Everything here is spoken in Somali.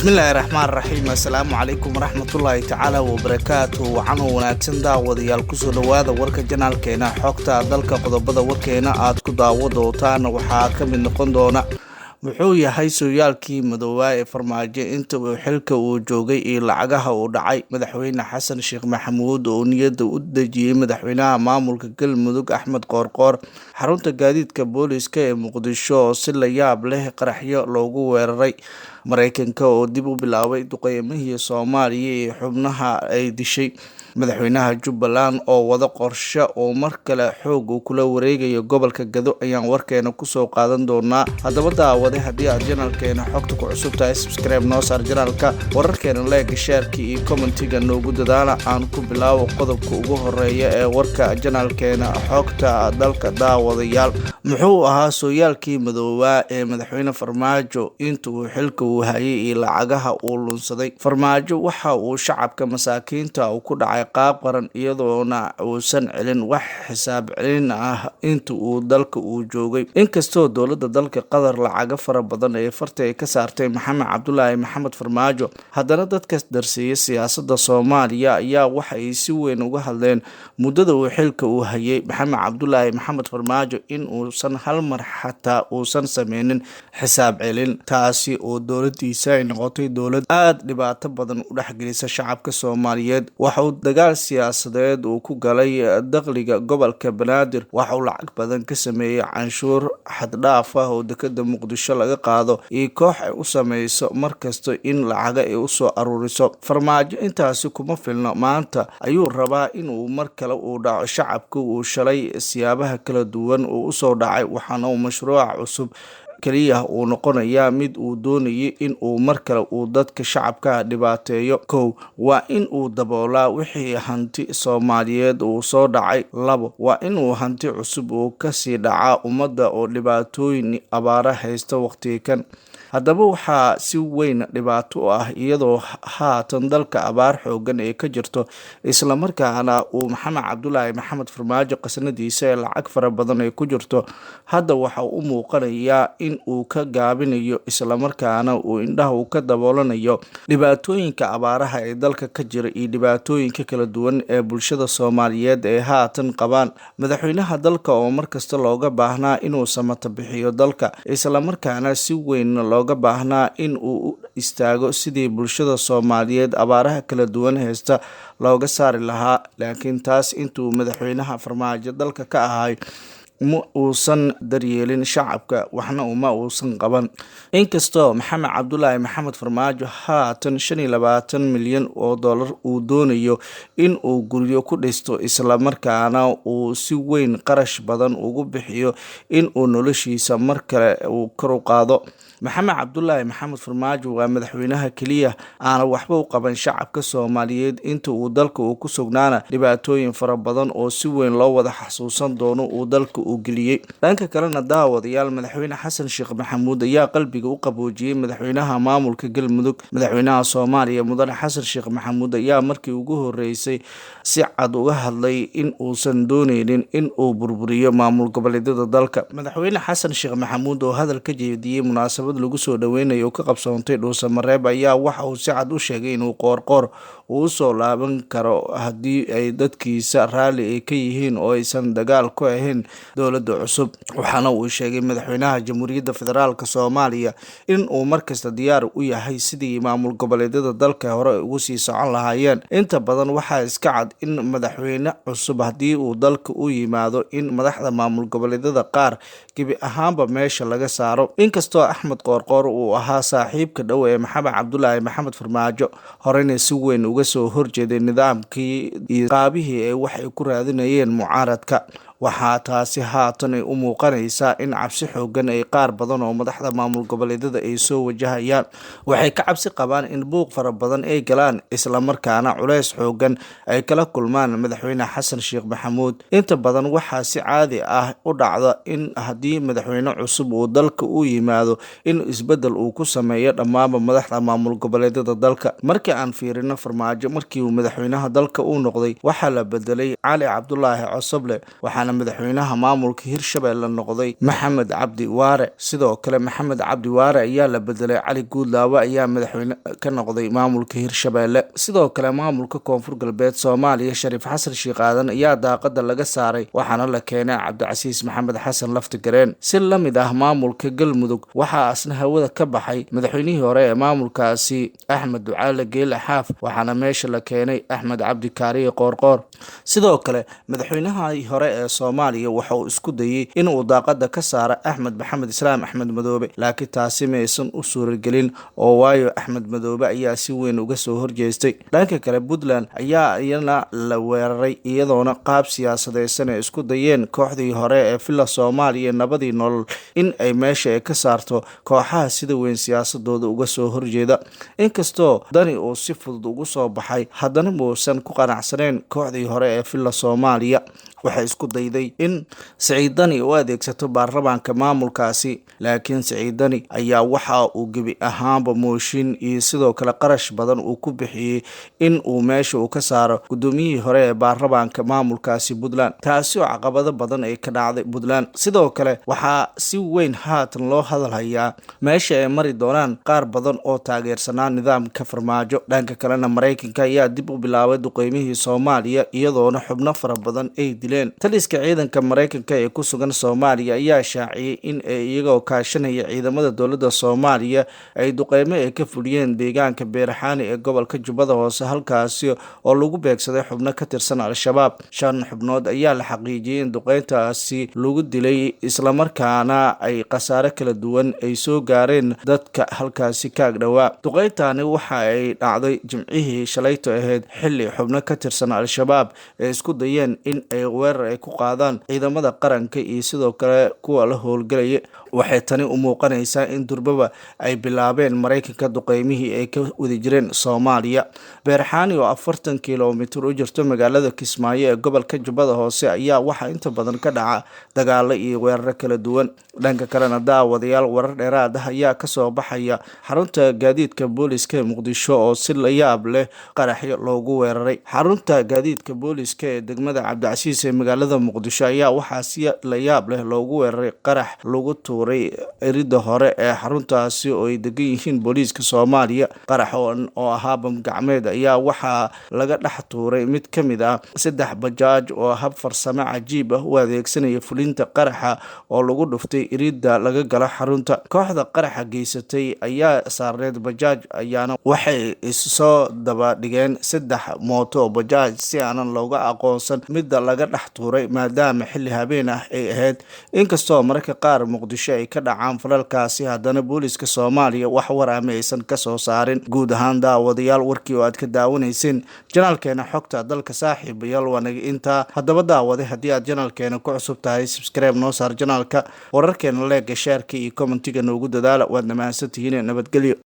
Bismillaahi raxmaan raxiim. Assalaamu calaykum waraxmatullaahi tacaala wabarakaatu. Wacan oo wanaagsan daawadayaal, kusoo dhowaada warka janaalkeena xogta dalka. Qodobada warkeena aad ku daawo doontaan waxaa ka mid noqon doona: muxuu yahay sooyaalkii madoobaa ee Farmaajo inta uu xilka uu joogay iyo lacagaha uu dhacay? Madaxweyne Xasan Sheekh Maxamuud oo niyadda u dejiyey madaxweynaha maamulka Galmudug Axmed Qoorqoor. Xarunta gaadiidka booliiska ee Muqdisho oo si la yaab leh qaraxyo loogu weeraray. Mareykanka oo dib u bilaabay duqeymihii Soomaaliya iyo xubnaha ay dishay. Madaxweynaha Jubbaland oo wada qorshe oo mar kale xoog uu kula wareegayo gobolka Gado ayaan warkeena kusoo qaadan doonaa. Haddaba daawade, haddii aad janalkeena xogta ku cusub tahay, subscribe noo saar janalka, wararkeena leega, sheerka iyo commentiga noogu dadaala. Aan ku bilaabo qodobka ugu horeeya ee warka janalkeena xogta dalka. Daawadayaal, muxuu ahaa sooyaalkii madoobaa ee madaxweyne Farmaajo inta uu xilka uu hayay iyo lacagaha uu lunsaday? Farmaajo waxa uu shacabka masaakiinta uu ku dhacay qaab qaran, iyadoona uusan celin wax xisaab celin ah inta uu dalka uu joogay. Inkastoo dowladda dalka Qatar lacago fara badan ee farta ay ka saartay Maxamed Cabdulaahi Maxamed Farmaajo, haddana dadka darsiiya siyaasadda Soomaaliya ayaa waxa ay si weyn uga hadleen muddada uu xilka uu hayay Maxamed Cabdulaahi Maxamed Farmaajo in uusan hal mar xataa uusan sameynin xisaab celin, taasi oo dowladiisa ay noqotay dowlad aada dhibaato badan u dhexgelisa shacabka Soomaaliyeed. Waxauu dagaal siyaasadeed uu ku galay dakhliga gobolka Banaadir. Waxa uu lacag badan ka sameeyey canshuur xaddhaaf ah oo dekeda Muqdisho laga qaado iyo koox ay u sameyso markasta in lacaga ay usoo aruuriso. Farmaajo intaasi kuma filno, maanta ayuu rabaa inuu mar kale uu dhaco shacabka uu shalay siyaabaha kala duwan uu usoo dhacay, waxaana uu mashruuca cusub keliya uu noqonayaa mid uu doonayay in uu mar kale uu dadka shacabka dhibaateeyo. Kow, waa in uu daboolaa wixii hanti Soomaaliyeed uu soo dhacay. Labo, waa inuu hanti cusub uu kasii dhacaa ummadda oo dhibaatooyin abaara haysta waqtiga kan. Haddaba waxaa si weyn dhibaato u ah iyadoo haatan dalka abaar xoogan ee ka jirto, islamarkaana uu Maxamed Cabdulaahi Maxamed Farmaajo qasnadiisa ee lacag fara badan ay ku jirto. Hadda waxa u muuqanayaa in uu ka gaabinayo, islamarkaana uu indhaha uu ka daboolanayo dhibaatooyinka abaaraha ee dalka ka jira iyo dhibaatooyinka kala duwan ee bulshada Soomaaliyeed ee haatan qabaan. Madaxweynaha dalka oo markasta looga baahnaa inuu samata bixiyo dalka, islamarkaana si weyn looga baahnaa in uu u istaago sidii bulshada Soomaaliyeed abaaraha kala duwan haysta looga saari lahaa, laakiin taas intuu madaxweynaha Farmaajo dalka ka ahay ma uusan daryeelin shacabka, waxna uma uusan qaban. Inkastoo Maxamed Cabdulaahi Maxamed Farmaajo haatan 25 milyan oo dollar uu doonayo in uu guryo ku dhisto, islamarkaana uu si weyn qarash badan ugu bixiyo in uu noloshiisa mar kale uu kor u qaado, Maxamed Cabdulaahi Maxamed Farmaajo waa madaxweynaha keliya aana waxba u qaban shacabka Soomaaliyeed inta uu dalka uu ku sugnaana dhibaatooyin fara badan oo si weyn loo wada xasuusan doono uu dalka uu geliyey. Dhanka kalena daawadayaal, madaxweyne Xasan Sheekh Maxamuud ayaa qalbiga u qaboojiyey madaxweynaha maamulka Galmudug. Madaxweynaha Soomaaliya mudane Xasan Sheekh Maxamuud ayaa markii ugu horeysay si cad uga hadlay in uusan dooneynin in uu burburiyo maamul goboleedyada dalka. Madaxweyne Xasan Sheekh Maxamuud oo hadal ka jeediyey munaasabad lagu soo dhaweynayo oo ka qabsoontay Dhuusamareeb ayaa waxa uu si cad u sheegay inuu Qoorqoor uu usoo laaban karo haddii ay dadkiisa raalli ay ka yihiin oo aysan dagaal ku ahayn dowladda cusub. Waxaana uu sheegay madaxweynaha Jamhuuriyadda Federaalk Soomaaliya in uu markasta diyaar u yahay sidii maamul goboleedyada dalka hore ugu sii socon lahaayeen. Inta badan waxaa iska cad in madaxweyne cusub haddii uu dalka u yimaado in madaxda maamul goboleedyada qaar gebi ahaanba meesha laga saaro. Inkastoo Axmed Qoorqoor uu ahaa saaxiibka dhow ee Maxamed Cabdulaahi Maxamed Farmaajo, horeyna si weyn uga soo horjeeday nidaamkii iyo qaabihii ay waxay ku raadinayeen mucaaradka, waxaa taasi haatan ay u muuqanaysaa in cabsi xoogan ay qaar badan oo madaxda maamul goboleedyada ay soo wajahayaan. Waxay ka cabsi qabaan in buuq fara badan ay galaan, islamarkaana culeys xoogan ay kala kulmaan madaxweyne Xasan Sheekh Maxamuud. Inta badan waxaa si caadi ah u dhacda in haddii madaxweyne cusub uu dalka u yimaado in isbedel uu ku sameeyo dhammaanba madaxda maamul goboleedyada dalka. Markii aan fiirino Farmaajo, markii uu madaxweynaha dalka uu noqday waxaa la bedelay Cali Cabdulaahi Cosoble, waxaana Waxaana madaxweynaha maamulka Hirshabelle noqday Maxamed Cabdi Waare. Sidoo kale Maxamed Cabdi Waare ayaa la bedelay, Cali Guudlaawe ayaa madaxweyne ka noqday maamulka Hirshabelle. Sidoo kale maamulka Koonfur Galbeed Soomaaliya, Shariif Xasan Sheekh Aadan ayaa daaqada laga saaray, waxaana la keenay Cabdicasiis Maxamed Xasan Laftigareen. Si la mid ah maamulka Galmudug, waxaa asna hawada ka baxay madaxweynihii hore ee maamulkaasi Axmed Ducaale Geele Xaaf, waxaana meesha la keenay Axmed Cabdi Kaariye Qoorqoor. Sidoo kale madaxweynahii hore ee Soomaaliya waxa uu isku dayey inuu daaqada ka saaro Axmed Maxamed Islaam Axmed Madoobe, laakiin taasi ma aysan u suuragelin, oo waayo Axmed Madoobe ayaa si weyn uga soo horjeestay. Dhanka kale Puntland ayaa iyana la weeraray, iyadoona qaab siyaasadeysan ay isku dayeen kooxdii hore ee Villa Soomaaliya nabadii nolol in ay meesha ka saarto kooxaha sida weyn siyaasadooda uga soo horjeeda. Inkastoo Dani uu si fudud ugu soo baxay, haddana muusan ku qanacsaneyn kooxdii hore ee Villa Soomaaliya. Waxay isku dayday in Siciid Dani u adeegsato baarlamaanka maamulkaasi, laakiin Siciid Dani ayaa waxa uu gebi ahaanba mooshin iyo sidoo kale qarash badan uu ku bixiyey in uu meesha uu ka saaro guddoomiyihii hore ee baarlamaanka maamulkaasi Puntland, taasi oo caqabado badan ay ka dhacday Puntland. Sidoo kale waxaa si weyn haatan loo hadalhayaa meesha ay mari doonaan qaar badan oo taageersanaa nidaamka Farmaajo. Dhanka kalena Maraykanka ayaa dib u bilaabay duqeymihii Soomaaliya, iyadoona xubno fara badan ay dileen. Taliska ciidanka Maraykanka ee ku sugan Soomaaliya ayaa shaaciyey in ay iyagoo kaashanaya ciidamada dowladda Soomaaliya ay duqeymo ay ka fuliyeen deegaanka Beeraxaani ee gobolka Jubbada Hoose, halkaasi oo lagu beegsaday xubno ka tirsan Al-Shabaab. 5 xubnood ayaa la xaqiijiyey in duqeyntaasi lagu dilay, islamarkaana ay khasaare kala duwan ay soo gaareen dadka halkaasi kaag dhowaa. Duqeyntani waxa ay dhacday Jimcihii shalayto ahayd, xilli xubno ka tirsan Al-Shabaab ay isku dayeen in ay weerar ay ku qaadaan ciidamada qaranka iyo sidoo kale kuwa la howlgelaya. Waxay tani u muuqanaysaa in durbaba ay bilaabeen Maraykanka duqeymihii ay ka wadi jireen Soomaaliya. Beerxaani oo 40 kiiloomitir u jirto magaalada Kismaayo ee gobolka Jubbada Hoose ayaa waxaa inta badan ka dhaca dagaalo iyo weeraro kala duwan. Dhanka kalena daawadayaal, warar dheeraad ah ayaa kasoo baxaya xarunta gaadiidka booliska ee Muqdisho oo si la yaab leh qaraxyo loogu weeraray. Xarunta gaadiidka booliska ee degmada Cabdicasiis ee magaalada Muqdisho ayaa waxaa si la yaab leh loogu weeraray qarax lagu tuuray erida hore ee xaruntaasi oo ay degan yihiin booliiska Soomaaliya. Qarax oo ahaa bam gacmeed ayaa waxaa laga dhex tuuray mid ka mid ah 3 bajaaj oo hab farsamo cajiib ah u adeegsanaya fulinta qaraxa oo lagu dhuftay erida laga galo xarunta. Kooxda qaraxa geysatay ayaa saarneed bajaaj, ayaana waxay issoo daba dhigeen 3 mooto oo bajaaj si aanan looga aqoonsan midda laga dhex tuuray, maadaama xilli habeen ah ay ahayd. Inkastoo mararka qaar Muqdisho ay ka dhacaan falalkaasi, haddana booliiska Soomaaliya wax war ah ma aysan ka soo saarin. Guud ahaan daawadayaal, warkii oo aad ka daawanayseen janaalkeena xogta dalka saaxiibayaal waa naga intaa. Haddaba daawade, haddii aad janaalkeena ku cusub tahay, subscribe noo saar janaalka, wararkeena leega, sheerka iyo commentiga noogu dadaala. Waad mahadsantihiin, nabadgelyo.